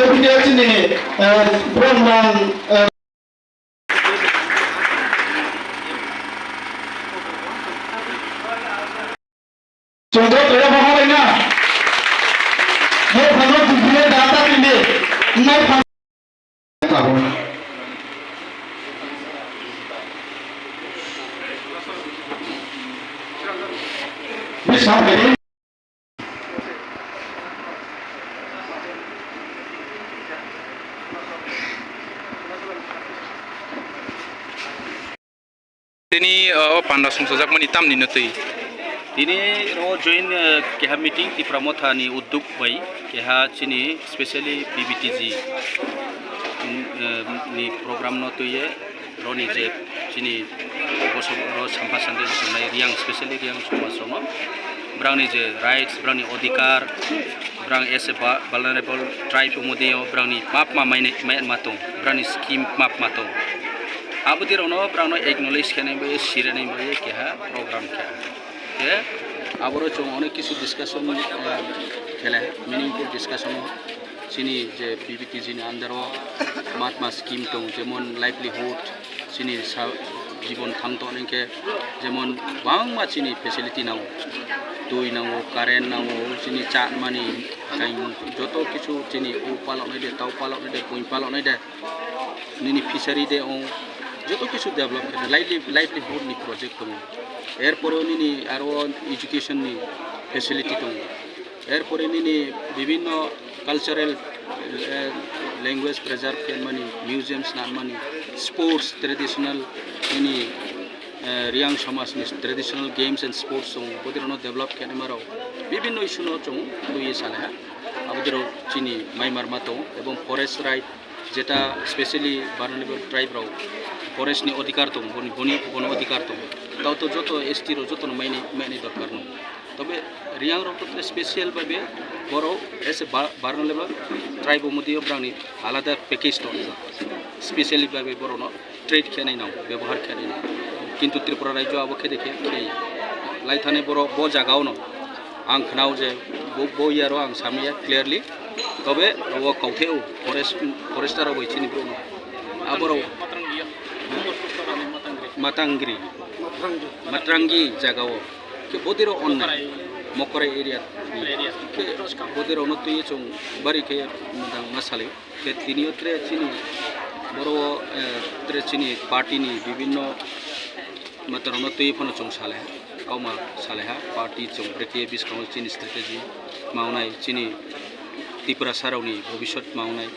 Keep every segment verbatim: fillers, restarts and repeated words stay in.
Chini, eh, borok mang, eh, Chwng joto ya bo halaina. Mo phano dubile da ta tini. Mo phano. Bisa beri. Tini, uh, o panda songchajakmani tamni no twi. Tini ro join, uh, keha meeting Tipra Motha ni udduk bai keha chini specially P B T G, mm, uh, ni program no twiye roni je chini bosong ro sampha sande bosong nai Riyang, specially Riyang somaj rok no brang ni je rights, brang ni odhikar, brang as a va-, vulnerable tribe omo de o brang ni map ma mai nai, mai ma tong, brang ni scheme map ma tong. Abo dirokno borokno acknowledge khenai bai, sirenai bai keha program khe. Khe aboro chwng onek kisu discussion, eh, khela, meaningful discussion o chini je P B T G ni under o matma scheme tong, jemon livelihood, chini sa-, jibon thang tong hwnkhe jemon bangma chini facility nango, twi nango, current nango, chini cha mani, kaimung joto kisu chini u paloknai de, tau paloknai de, pui paloknai de. Nini fishery de ong, joto kisu develop khe lively-, livelihood ni project tongo. Erpore nini aro education ni facility tongo. Erpore nini bibinno cultural, eh, language preserve khe mani, museums na mani, sports traditional nini, eh, Riyang somaj ni traditional games and sports tongo. Bodirokno develop khe nai maro bibinno issue no chwng twiwi salaiha. Abo dirok chini maimar ma tongo, ebong forest right, jeta specially vulnerable tribe rok forest ni odhikar tongo, boni, boni, bono odhikar tongo. Tao to joto S T rok jotono maini, maini dorkar no. Tobe Riyang rok to special babe borok as a va-, vulnerable tribe omo twi borokni alada package tongo, specially babe borokno treat khenai nang, bebohar khenai nang. Kintu Tripura rajyo abo khe de khe, khe lai thani borok bo jaga ono ang khnao je bo, bo year o ang samya clearly. Tobe o kauthai o forest, forester o bai chini borok no. Aborok Matangri, Matangri jaga o. Khe bodiro onnai Mokorai area. Khe bodiro no twi chwng bari khe madang ma salai. Khe tini o tre chini boro, eh, tre chini party ni bibinno matarokno twi phano chwng salaiha, kauma salaiha, party chwng brekhe biskango chini strategy mawnai, chini Tiprasa rokni bhobishyot mawnai,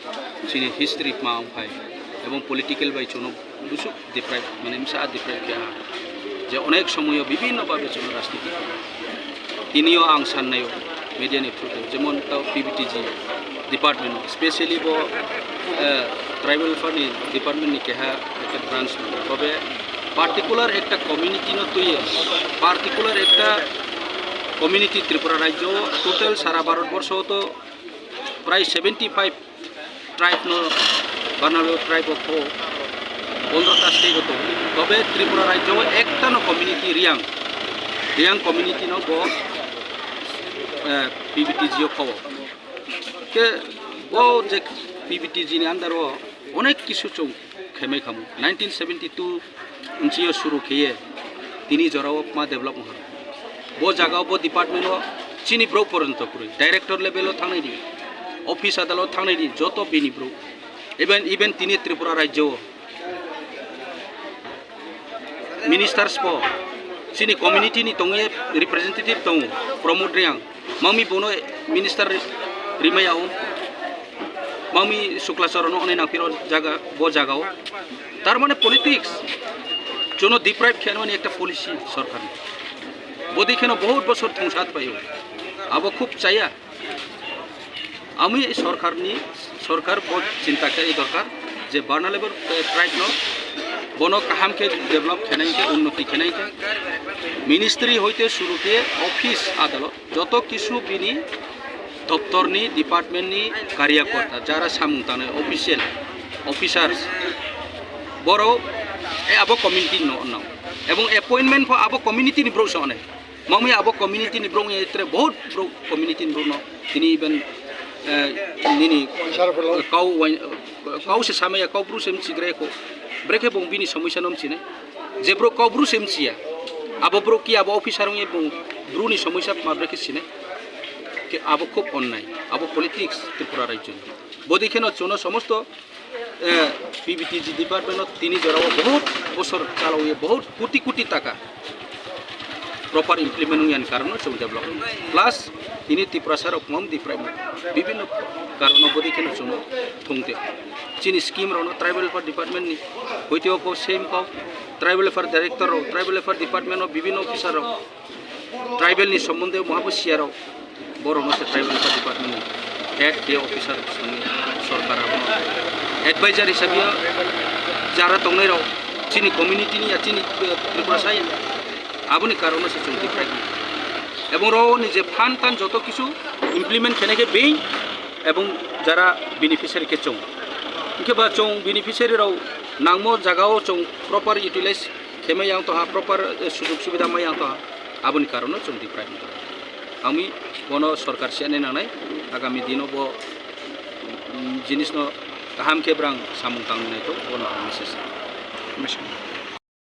chini history ma wngphai, ebong political bai chwngno busuk deprive, mane msa deprive khe ha, je onek somoyo bibinno babe chwngno rajniti khe. Tinio ang sannai o media ni through tei, jemon tao P B T G department, specially bo, eh, tribal welfare ni department ni keha ekta branch tongo. Tobe particular ekta community no twiwi, particular ekta community Tripura rajyo total sara Bharat borsho to prai seventy five tribe no, Banalo tribe o kho pondro ta state o tongo. Tobe Tripura rajyo o ekta no community Riyang, Riyang community no bo, eh, P B T G o kho. Khe bo je P B T G ni under o onek kisu chwng khaimai khamu. Nineteen seventy two Nchiyo suru khiye tini jorao ma develop wngkha. Bo jagao bo department o chini borok poronto kwrwi. Director level o thangnai di, office adalot thangnai di, joto bini borok. Even, even tini Tripura rajyo o ministers bo chini community ni tongwi representative tongo, Pramod Reang. Mami bono minister ri-, rimaya o. Mami Sukla Charan no onai nangphiro jaga, bo jaga o. Tar mane politics. Jono deprive khe ani ekta policy sorkar ni. Bodi kheno bahut bosor thungsat paio. Abo khub chaya. Ami sorkar ni, sorkar bo chinta khe dorkar je vulnerable, eh, tribe no bono kaham khe develop khenai khe, unnoti khenai khe. Ministry hoite suru khe office adalot. Joto kisu bini doptor ni, department ni karyakorta, jara samung tangnai, official, officers, borok, e, abo community no, no. Ebong appointment pho abo community ni borok se onai. Mami abo community ni borok ni tre bahut borok community ni borok no tini even Eh, nini kau wain, kau se samaya, kau bru se mchigre ko. Brekhe bong bini somosya no mchine. Je bro kau bru se mchiya. Abo bro ki abo officer ong bong bru ni somosya ma brekhe sine. Ke abo khub onnai. Abo politics Tripura rajyo. Bodi kheno chono somosto eh, P B T G department o tini jora o bahut bosor chalao ye bahut koti koti taka proper implement ong yani karon no chwng develop. Plus tini Tiprasa rok mom di prai bibinno karon no bodi kheno chwng thung te. Chini scheme rok no tribal welfare department ni hoite o ko same ko tribal welfare director rok, tribal welfare department o bibinno officer rok tribal ni sombonde mohabo siya rok. Borok no se tribal welfare department ni head ke officer songni sorkar abo advisor hisabe jara tongnai rok chini community ni ya chini, eh, Tripura sai aboni karon no se chwng deprive ebong rok ni je phan tan joto kisu implement khenai khe bei ebong jara beneficiary khe chwng hwnkhe ba chwng beneficiary rok nangmo jaga o chwng proper utilize khe mai yang tongha, proper, eh, sujog subida mai yang tongha. Aboni karon no chwng deprive wngkha. Ami bono sorkar siya nai nangnai, agami dino bo, mm, jinis no kaham khe brang samung tangwi nai to, bono ang message.